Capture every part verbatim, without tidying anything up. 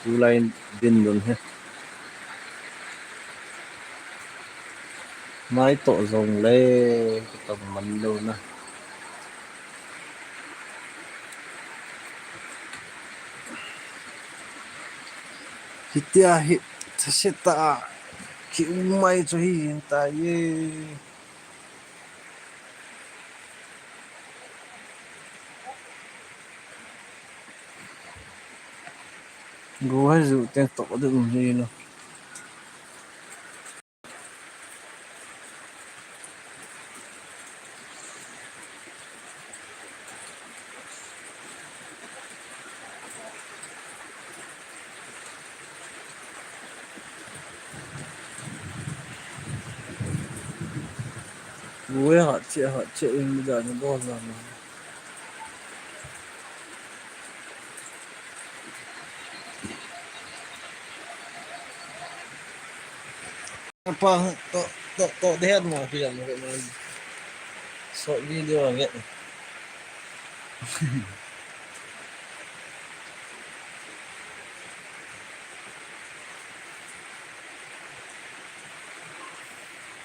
Tulai din dun he. Mai toh jong le, ka tong man lou na. Hitia hi, thase ta, ki um mai chu hi hin ta ye. Go hai ju te to de um ni lo. Ui, hot che, hot che, in mi da ni bol na ma. Pa, to, to, to, de hat ma, pi jam, man. So, video, get.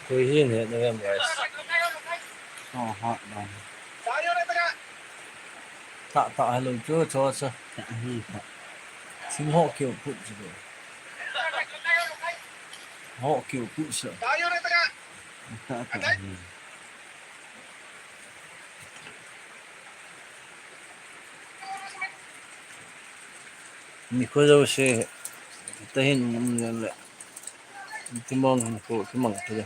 Koi hin het na em, guys. Oh, hot man. Tha, tha, hello, cho, cho, cho. Tha, hi, tha. Sing ho keu put, cho. Ho keu put, cho. Tha, tha, hi. Nikho jouse, tahin um jen le. Timang hin ko, timang ko.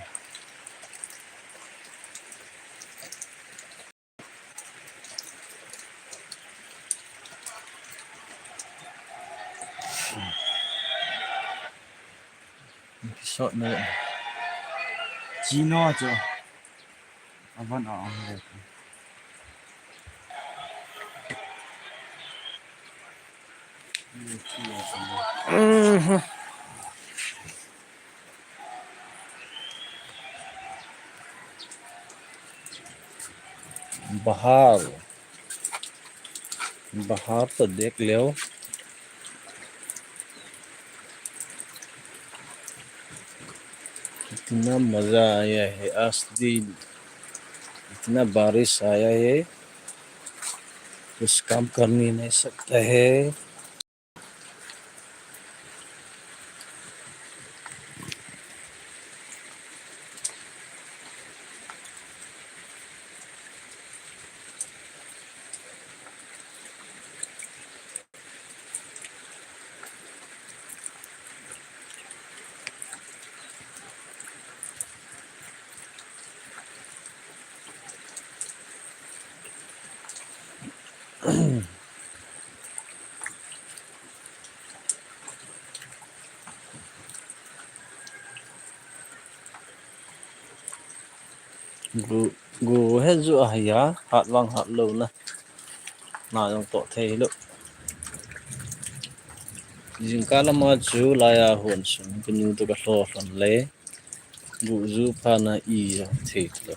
Kisot na. Chino cho. Aban a ang le. Mhm. Bahar. Bahar to dekh leo. कितना मजा आया है आज दिन, इतना बारिश आया है, कुछ काम करने नहीं सकता है। Gu, gu he ju ahi a, hat vang hat lou na. Na jong toh thei lou. Jingkah lama chu laiya hon sung, kanu toh ka lho lhon le. Gu ju pha na i jong thei lou.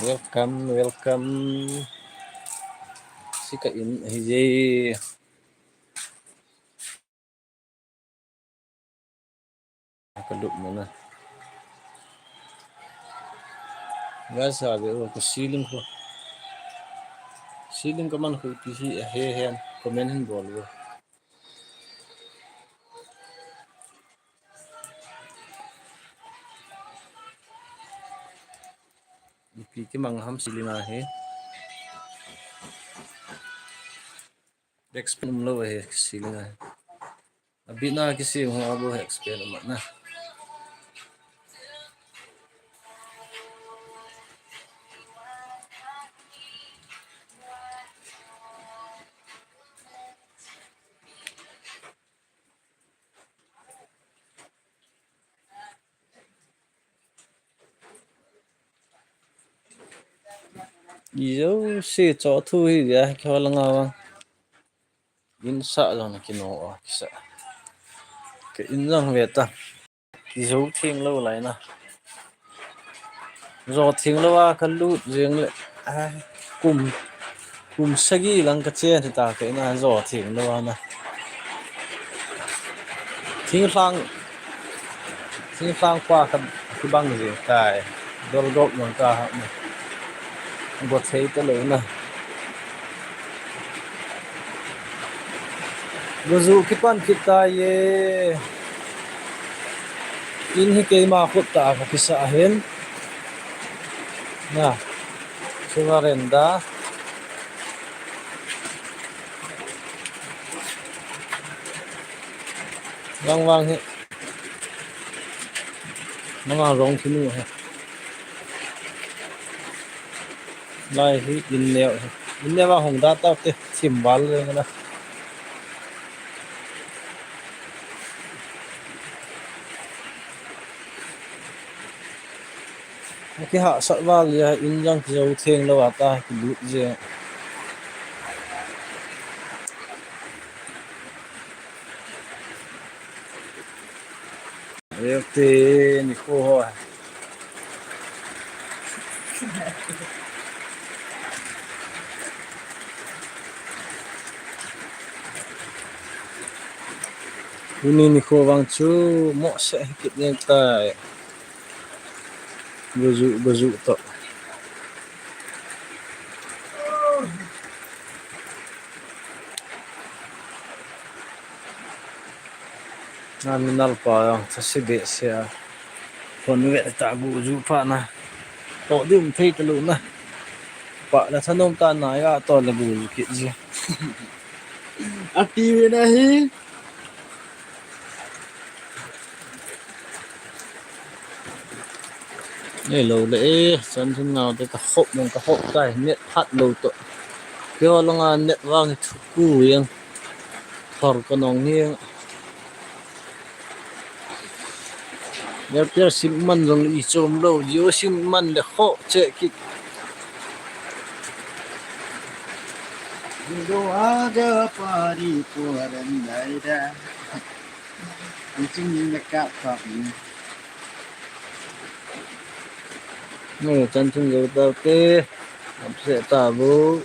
Welcome, welcome. Sika in ahi je. Ka lut mo na. Guys, a ve o, ka ceiling ko. Ceiling ka man ko ipi hi ahi hen, comment hin bol o. Ipi kimang ham ceiling a hi. Expand um lou ahi, ceiling a. Abit na kisem ho a bou hi expand um na. Ijouse cho thu hi dia, kihol nga vang. In sa jong na kino a, kisa. Ka in jong ve ta. Kijo theng lou lai na. Jo theng lou a kalut jeng le. Ah, kum, kum sagi lang kachen hita kei na jo theng lou a na. Thinglhang, thinglhang pa ka kibang jeng tai. Dolgop lang ka ha na. Go thei ta lou na. Go ju kipan kit tai e. In hi keima khut tah a kakisa ahin. Na. Chu veranda. Vang vang hi. Mama rong thinu hi. Lai hi in neo hi. In neo a hung da tau te thim val le na. Kihahsat val a in jong kijo theng lou a ta kilut je. Ete nikho ho. Tuni nikho vang chu mohse hi kit jeng tai. Go ju, go ju toh. Nami nalpa jong thase behseh a. Phone ve ta go ju pha na. Toh ding um thei ta lou na. Pa la thanom ta na ya toh la go ju kit ji. Ati ve na hi. Nei lou le e, chan thun ngau te ka hop mong ka hop tai, net phat lou toh. Keiho langa net vang hi thuku jeng. Thor ka nong hi. Airtel sim man jong i chom lou, Jio sim man le kho che kit. Indo aga pari poran dai da. Chun le ka pa ni. Nei, chan thun jo ta te. Am se ta bu.